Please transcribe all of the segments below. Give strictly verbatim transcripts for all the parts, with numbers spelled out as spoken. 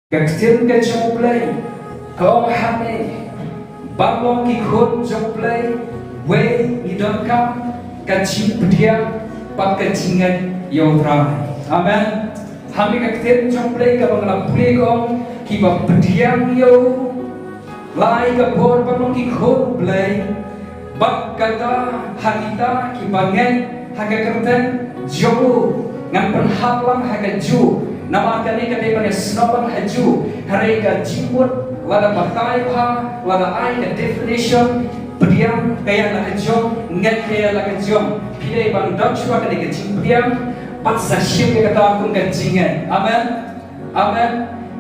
Ka ktien ka jong U Blei ka ong hangne, ban long ki khun jong U Blei, wei ngi donkam ka jingpdiang bad ka jingngeit ïa U Trai. Amen. Hangne ka ktien jong U Blei kaba nga la pule ka ong, kiba pdiang ïa u, la ai ka bor ban long ki khun U Blei. Bad kata ha kita kiba ngeit ha ka kyrteng jong u, ngan pynhap lang ha kajuh. Namar kane ka dei ban ïasnoh lang hajuh. Hynrei ka jingmut, lada batai bha, lada ai ka definition, pdiang ka ïa la ka jong, ngeit ka ïa la ka jong. Phi dei ban don shuwa kane ka jingpdiang, bad sa shim ïa kata kum ka jingngeit. Amen. Amen.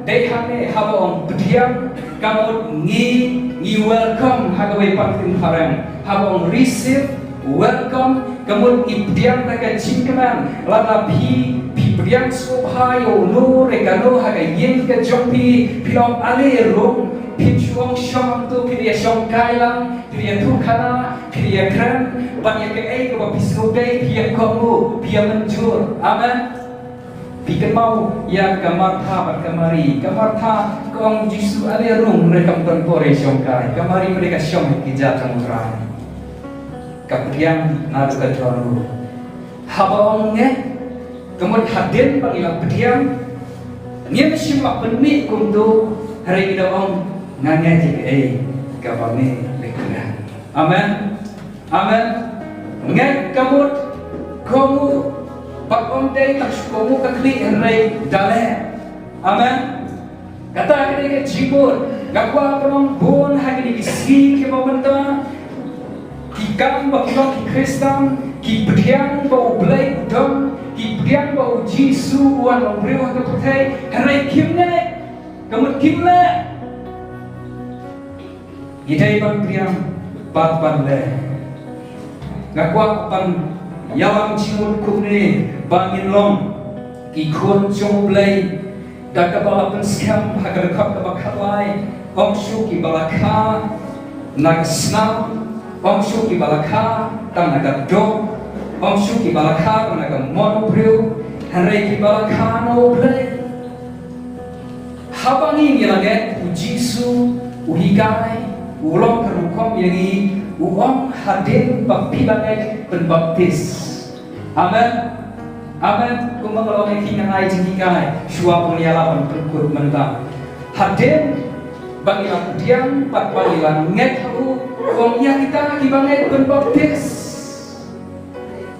Dei hangne haba ong pdiang, ka mut ngi, ngi welcome ha kawei pat ka ktien phareng. Haba ong receive, welcome, ka mut ngi pdiang da ka jingkmen. Lada phi, phi pdiang sngewbha ïa uno re kano ha ka ïing ka jong phi, phi ong ale rung, phim shu ong shong hangto, phi ïa shongkai lang, phi ïa tuh khana, phi ïa kren, bad ïa kaei kaba phi sngewdei phi ïa kohnguh, phi ïa mynjur. Amen. Phi kynmaw ïa ka Martha bad ka Mari. Ka Martha ka ong Jisu ale rung, hynrei kam don por ïa shongkai. Ka Mari pat ka shong ha ki kjat jong U Trai. Ka pdiang naduh ka daw ruh. Haba ong ngeit, ka mut hadien ba ngi la pdiang, ngim shym la pynmih kumto, hynrei ngi da ong nga ngeit ïa kaei kaba me la kren. Amen. Amen. Ngeit ka mut kohnguh, bad ym dei tang shu kohnguh ka khlieh hynrei da leh. Amen. Kata ka dei ka jingmut. Nga kwah ban ong bun ha kine ki sngi kiba mynta, ki kam ba ki long ki Khristan, ki pdiang ba U Blei u don, ki pdiang ba U Jisu u wan long briew ha ka pyrthei, hynrei kim leh. Ka mut kim leh. Ngi dei ban pdiang bad ban leh. Nga kwah ban ïalam jingmut kumne ba ngin long ki khun jong U Blei. Da kaba la pynskhem ha ka dkhot kaba khatlai, ym shuh kiba la kha na ka snam, ym shuh kiba la kha tang na ka doh, ym shuh kiba la kha tang na ka mon u briew, hynrei kiba la kha na U Blei. Haba ngi ngi la ngeit, U Jisu u hikai, u long ka rukom ïa ngi, u ong hadien ba phi la ngeit pynbaptis. Amen. Amen. Kumba nga la ong ïa phi, ngan ai jinghikai shuwa ban ïalam ban pynkut mynta. Hadien ba ngi la pdiang bad ba ngi la ngeit ha u, u ong ïa kita kiba ngeit pynbaptis.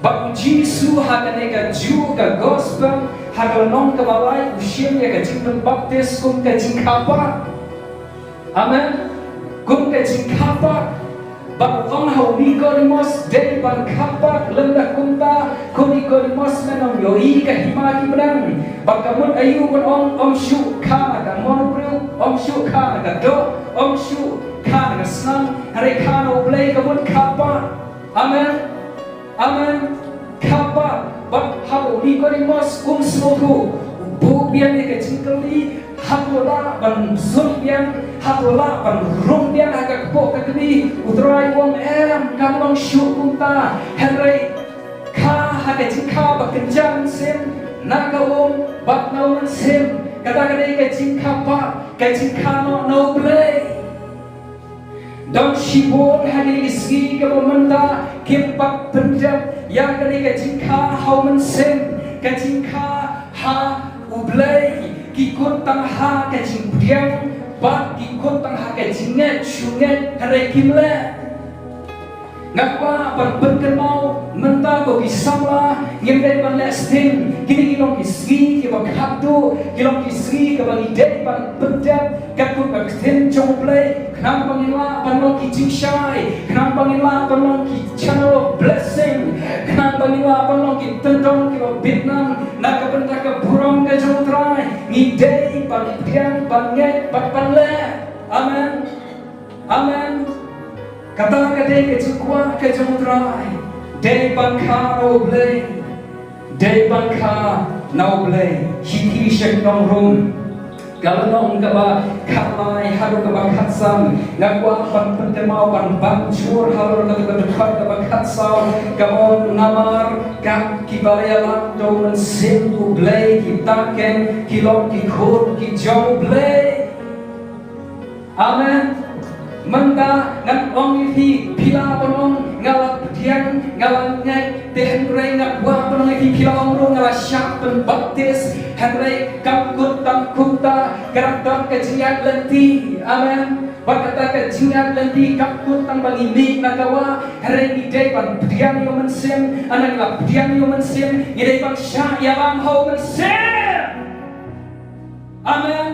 Bad U Jisu ha kane kajuh ka gospel, ha ka lynnong kaba lai, u shim ïa ka jingpynbaptis kum ka jingkha pat. Amen. Kum ka jingkha pat. Bad u ong ha u Nikodimos, dei ban kha pat, lymda kumta ko Nikodimos, men ym ïohi ka hima ki bneng. Bad ka mut aïu ban ong, ym shuh kha na ka mon u briew, ym shuh kha na ka doh, ym shuh kha na ka snam, hynrei kha na U Blei, ka mut kha pat. Amen. Amen. Kha pat, bad haba u Nikodimos um sngewthuh, u buh biang ïa ka jingkylli, hato lah ban zut biang, hato lah ban rung biang ha ka kpoh ka kmie. U Trai u ong em, kam long shuh kumta. Hynrei kha ha ka jingkha ba kynja mynsiem, na ka um bad na u mynsiem. Kata ka dei ka jingkha pat, ka jingkha noh na U Blei. Don shibun ha kine ki sngi kiba mynta kim pat pyndep ïa kane ka jingkha ha u mynsiem, ka jingkha ha U Blei, ki kut tang ha ka jingpdiang bad ki kut tang ha ka jingngeit, shu ngeit hynrei kim leh. Nga kwah ban pynkynmaw mynta ko ki samla, ngim dei ban leh sting. Kine ki long ki sngi kiba khatduh, ki long ki sngi kiba ngi dei ban pyndep katkum ka ktien jong U Blei, khnang ba ngin lah ban long ki jingshai, khnang ba ngin lah ban long ki channel of blessing, khnang ba ngin lah ban long ki tyndong kiba bitnam na ka bynta ka burom ka jong U Trai. Ngi dei ban pdiang, ban ngeit bad ban leh. Amen. Amen. Kata ka dei ka jingkwah ka jong U Trai. Dei ban kha na U Blei. Dei ban kha na U Blei. Shithi sha ki nong Rom. Ka lynnong kaba khatlai haduh kaba khatsan, nga kwah ban pynkynmaw ban, ban jur halor kata ka dkhot kaba khatsaw, ka ong namar kat kiba la ïalam da u Mynsiem U Blei, kita ken ki long ki khun ki jong U Blei. Amen. Mynta ngan ong ïa phi, phi lah ban ong nga la pdiang, nga la ngeit, te hynrei nga kwah ban ong ïa phi, phi lah ong ruh nga la shah pynbaptis, hynrei kam kut tang kumta, ka dang don ka jingïaid lynti. Amen. Bad kata ka jingïaid lynti kam kut tang ba ngi mih na ka wah, hynrei ngi dei ban pdiang ïa u Mynsiem, ynda ngi la pdiang ïa u Mynsiem, ngi dei ban shah ïalam ha u Mynsiem. Amen.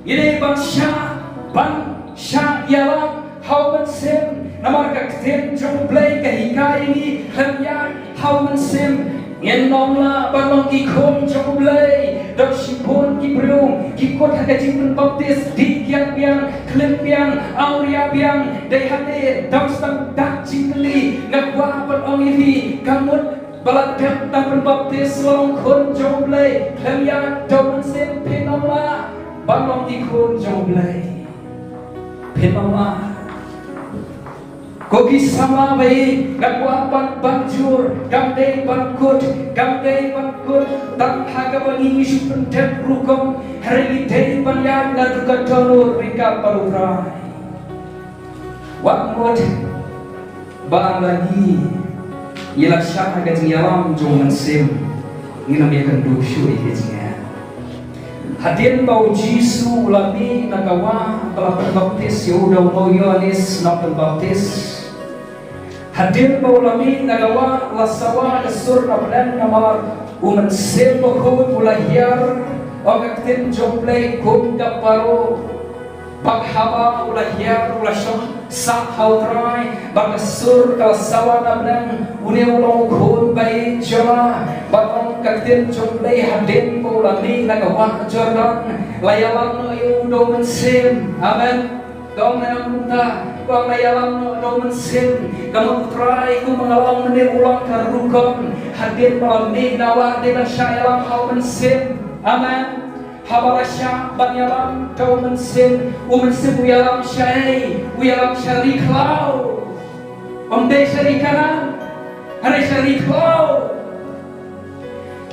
Ngi dei ban shah, ban shah ïalam ha u Mynsiem. Namar ka ktien jong U Blei ka hikai ïa ngi, khlem ïaid ha u Mynsiem ngin ym lah ban long ki khun jong U Blei. Don shibun ki briew ki kut ha ka jingpynbaptis, dih kiad biang, klim biang, awria biang. Dei hynrei dang stad dak jingkylli, nga kwah ban ong ïa phi, ka mut ba la dep tang pynbaptis, long khun jong U Blei, khlem ïaid da u Mynsiem phin ym lah ban long ki khun jong U Blei. Phin ym lah. Ko ki samla ba ïeit, nga kwah ban, ban jur, kam dei ban kut, kam dei ban kut tang ha kaba ngi shu pyndep rukom, hynrei ngi dei ban ïaid naduh ka dohnud ryngkat bad U Trai. Wat mut ba ynda ngi, ngi la shah ha ka jingïalam jong u Mynsiem, ngin ym ïakynduh shuh ïa ka jingeh. Hadien ba u Jisu u la mih na ka wah, ba la pynbaptis ïa u da u nongïoh Ïoannis Nongpynbaptis. Hadien ba u la mih na ka wah, la sawa ka sur na bneng namar u Mynsiem Bakhuid u la hiar. Ong ka ktien jong U Blei, kum ka paro. Bad haba u la hiar, u la shong sah ha U Trai, bad ka sur ka la sawa na bneng, une u long u Khun ba ïeit jong nga. Bad ong ka ktien jong U Blei, hadien ba u la mih na ka wah Jordan, la ïalam noh ïa u da u Mynsiem. Amen. Ka ong na nang kumta, ka ong la ïalam noh da u Mynsiem. Ka mut U Trai, kumba nga la ong mynne, u long ka rukom. Hadien ba la mih na wah, dei ban shah ïalam ha u Mynsiem. Amen. Haba la shah ban ïalam da u Mynsiem, u Mynsiem u ïalam shaei? U ïalam sha ri khlaw. Ym dei sha ri Kanaan, hynrei sha ri khlaw.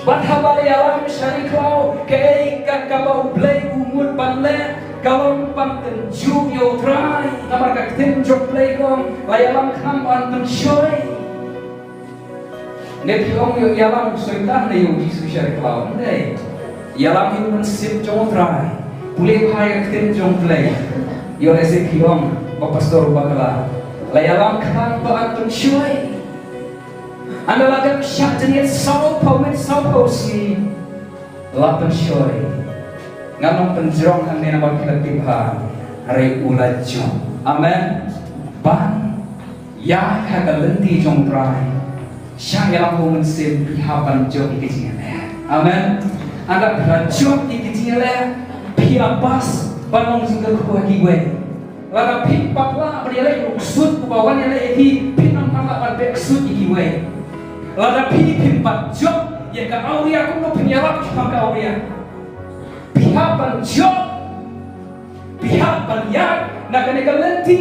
Bad haba la ïalam sha ri khlaw, kaei ka, kaba U Blei u mut ban leh, ka long ban tynjuh ïa U Trai. Namar ka ktien jong U Blei ka ong, la ïalam khnang ban pynshoi. Ne phi ong ïoh ïalam u Soitan ne ïa u Jisu sha ri khlaw? Ym dei. Ïalam ïa u Mynsiem jong U Trai. Pule bha ïa ka ktien jong U Blei. Ïoh lehse phi ong, Bah Pastor, u bakla, la ïalam khnang ban pynshoi. Ynda la dep shah jingit sawphew miet, sawphew sngi, la pynshoi. Ngam nang pynjrong hangne namar phi la tip bha. Hynrei u la jop. Amen. Ban ïaid ha ka lynti jong U Trai, shah ïalam ha u Mynsiem, phi hap ban jop ïa ka jingïaleh. Amen. Ynda phi la jop ïa ka jingïaleh, phi la pass ban long jingkyrkhu ha kiwei. Lada phim pat lah ban ïaleh ïa u ksuid uba wan ïaleh ïa phi, phin ym pat lah ban beh ksuid ïa kiwei. Lada phi phim pat jop ïa ka awria, kumno phin ïalap shaphang ka awria? Phi hap ban jop. Phi hap ban ïaid na kane ka lynti.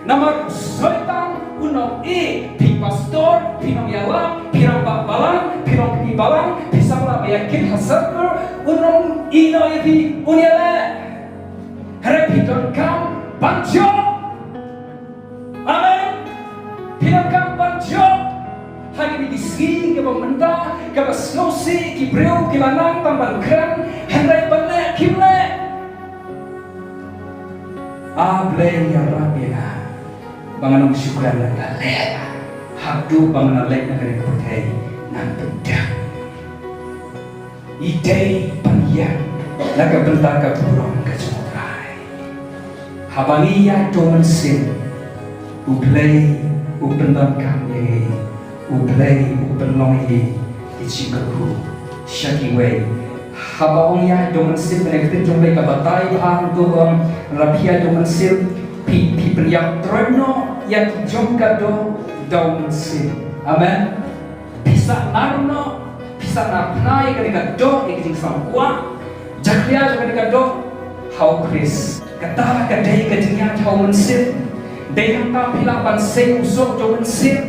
Namar u Soitan un ong, eh, phi pastor, phi nongïalam, phi rangbah balang, phi nongpyni balang, phi samla ba ïakit ha circle, un ong ïa phi, un ïaleh. Hynrei phi donkam ban jop. Amen. Phi donkam ban jop. Ha kine ki sngi kiba mynta, kaba sngewsih ki briew ki la nang tang ban kren, hynrei ban leh kim leh. A Blei, ïarap ïa nga ba ngan ym shu kren, ngan leh haduh ba ngan leit na kane ka pyrthei ngan pyndiang. Ngi dei ban ïeng na ka bynta ka burom ka jong U Trai. Haba ngi ïaid da u Mynsiem, U Blei u pyndonkam ïa ngi, U Blei u pynlong ïa ngi ki jingkyrkhu sha kiwei. Haba ong ïaid da u Mynsiem, kane ka ktien jong U Blei ka batai bha hangto, ong lada phi ïaid da u Mynsiem, phi, phi pynïap troiñ noh ïa ki jong ka doh da u Mynsiem. Amen. Phi sah nar noh, phi sah nar phna ïa kane ka doh, ïa ka jingsngewkwah. Jakhlia jong kane ka doh ha u Khrist. Kata ka dei ka jingïaid ha u Mynsiem. Dei hangta phi lah ban sei u soh jong u Mynsiem.